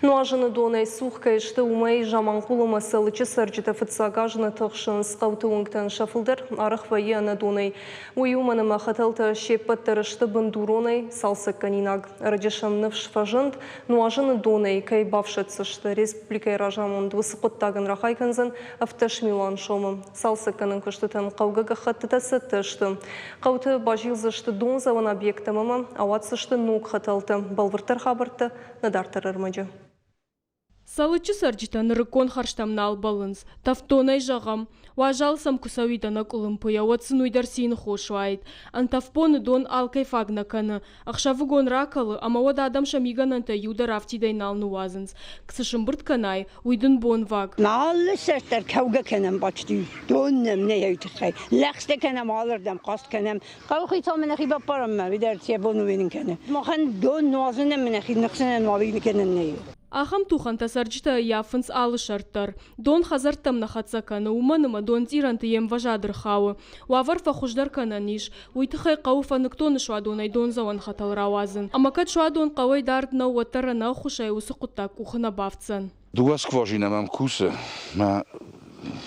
Нуазыны донӕй цух кӕй сты, уымӕй Заманхъул ӕмӕ Цӕлыччы цӕрджытӕ фыццаг аз нӕ тыхсынц. Хъӕуты уынгтӕн сӕ фылдӕр арӕх вӕййы ӕнӕ донӕй. Уый уымӕн ӕмӕ хӕтӕлтӕ се ппӕт дӕр сты бындуронӕй цалцӕггӕнинаг. Ӕрӕджы сӕм ныфс фӕзынд, нуазыны донӕй кӕй бафсӕддзысты. Республикӕйы разамынд уыцы хъуыддагӕн рахай кӕндзӕн 17 милуан сомы. Цалцӕггӕнӕн куыстытӕн хъӕугӕ гӕххӕттытӕ цӕттӕ сты. Хъӕуты базилдзысты дондзӕуӕн объекттӕм ӕмӕ ауадздзысты ног хӕтӕлтӕ. Бӕлвырддӕр хабӕрттӕ нӕ дарддӕр ӕрмӕджы. Цӕлыччы цӕрджытӕ нырыккон хӕрзтӕм нал бӕллынц. Тӕвддонӕй зӕгъӕм, уазал сӕм куы цӕуид ӕнӕкъуылымпыйӕ, уӕд сын уый дӕр цины хос уаид. Ӕнтӕф боны дон алкӕй фаг нӕ кӕны. Ӕхсӕвыгон ракӕлы, ӕмӕ уӕд адӕм сӕ мигӕнӕнтӕй иу дӕр афтидӕй нал ныууадзынц. Цы сымбырд кӕнай, уый дын бонваг. Алы сӕрд дӕр кӕугӕ кӕнӕм почти. Дон нӕм нӕй уый тыххӕй. Лӕгъстӕ кӕнӕм алырдӕм, хъаст кӕнӕм. Хъӕуыхицау мын нӕхи баппарӕм, уый дӕр сӕ бон уый нын кӕны. Махӕн дон нуазынӕн мын нӕхи ныхсынӕн уавӕр кӕнӕн нӕй. Ахӕм тухӕнтӕ цӕрджытӕ ӕййафынц алы сӕрд дӕр. Дон хӕдзӕрттӕм нӕ хӕццӕ кӕны, уымӕн ӕмӕ донцъирӕнты йе мвӕзад ӕрхауы. Уавӕр фӕхуыздӕр кӕнӕн ис. Уый тыххӕй хъӕуы Фӕныкдоны суадонӕй дондзӕуӕн хӕтӕл рауадзын. Ӕмӕ кӕд суадон хъӕуӕй дард нӕу, уӕддӕр ӕнӕ ӕххуысӕй уыцы хъуыддаг къухы нӕ бафтдзӕн. Дыууӕ скважинӕ мӕм кусы, мӕ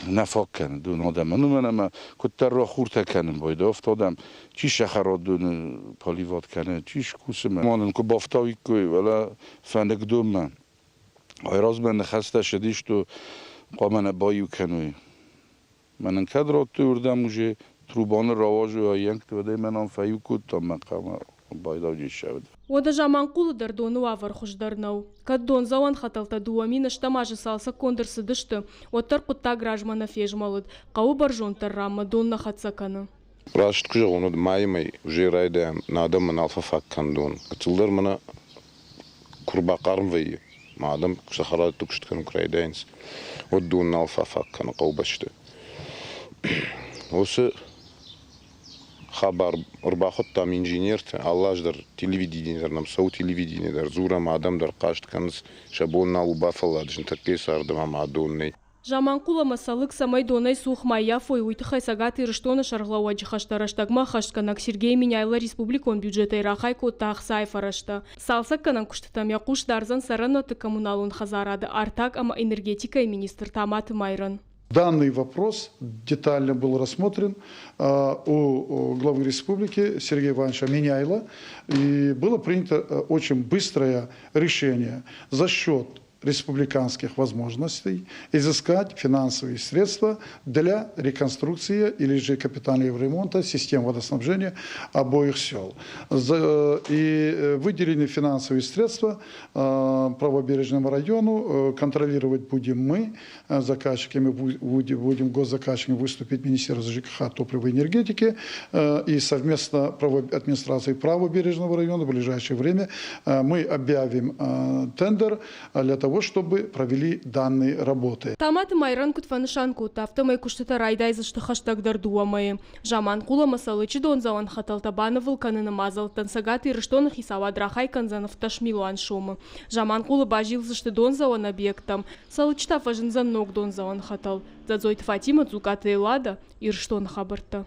нӕ фаг кӕны дон адӕмӕн, уымӕн ӕмӕ куыддӕр рохуртӕ кӕнын байдайы, афтӕ адӕм чи сӕхӕрадоны поливат кӕны, чи скусы. Ма нын куы бафтауиккой, уӕлӕ Фӕныкдонмӕ. Айразмӕ ныхӕстӕ ссыдисты, хъуамӕ нӕ баиу кӕной. Мӕнӕн кӕд радтой уырдӕм уже трубаны рауазой айӕнгты, уӕд ӕй мӕнӕн фӕиу кодта мӕ хъӕмӕ байдауджы ссӕуд. Уӕдӕ Заманхъулы дӕр доны уавӕр хуыздӕр нӕу. Кӕд дондзӕуӕн хӕтӕлтӕ 2008 азы цалцӕггонд ӕрцыдысты, уӕддӕр хъуыддаг размӕ нӕ фезмӕлыд, хъӕуы бӕрзонддӕр ранмӕ дон нӕ хӕццӕ кӕны. Раст куы зӕгъон, уӕд майы мӕй уже райдайӕм, нӕ адӕммӕ нал фӕфаг кӕны дон. Гыццылдӕр мӕнӕ куы рбахъарм вӕййы, ма адӕм цӕхӕрадӕтты куыст кӕнын куы райдайынц, уӕд дон нал фӕфаг кӕны хъӕубӕсты. Уыцы хабар ӕрбахуыдтам инженерты, алы аз дӕр телевидение дӕр нӕм цӕуы, телевидение дӕр дзурӕм, адӕм дӕр хъаст кӕнынц, сӕ бон нал у бафӕлладысты, ныртӕккӕйы царды ма дон нӕй. Заманхъул ӕмӕ Цӕлыкк цӕмӕй донӕй цух ма ййафой, уый тыххӕй Цӕгат Ирыстоны Сӕргълӕууӕджы хӕстӕ рӕстӕгмӕ ӕххӕстгӕнӕг Сергей Меняйло республикон бюджетӕй рахай кодта ӕхцайы фӕрӕзтӕ. Цалцӕггӕнӕн куыстытӕм йӕ хъус дардзӕн цӕрӕнуӕтты коммуналон хӕдзарады, артаг ӕмӕ энергетикӕйы министр Таматы Майрӕн. Данный вопрос детально был рассмотрен у главы республики Сергея Ивановича Меняйло, и было принято очень быстрое решение за счет республиканских возможностей изыскать финансовые средства для реконструкции или же капитального ремонта систем водоснабжения обоих сел. И выделены финансовые средства правобережному району контролировать будем мы, заказчиками будем госзаказчиками выступить Министерство ЖКХ, топлива и энергетики и совместно администрацией правобережного района в ближайшее время мы объявим тендер для того, чтобы провели данные работы. Таматы Майрӕн куыд фӕнысан кодта, афтӕмӕй куыстытӕ райдайдзысты хӕстӕгдӕр дыууӕ мӕйы. Заманхъул ӕмӕ Цӕлыччы дондзӕуӕн хӕтӕлтӕ банывыл кӕныны мадзӕлттӕн Цӕгат Ирыстоны хицауад рахай кӕндзӕн 17 милуан сомы. Заманхъулы базилдзысты дондзӕуӕн объекттӕм, Цӕлыччы та фӕзындзӕн ног дондзӕуӕн хӕтӕл. Дзӕдзойты Фатимӕ, Дзукъаты Эллада, Ирыстоны хабӕрттӕ.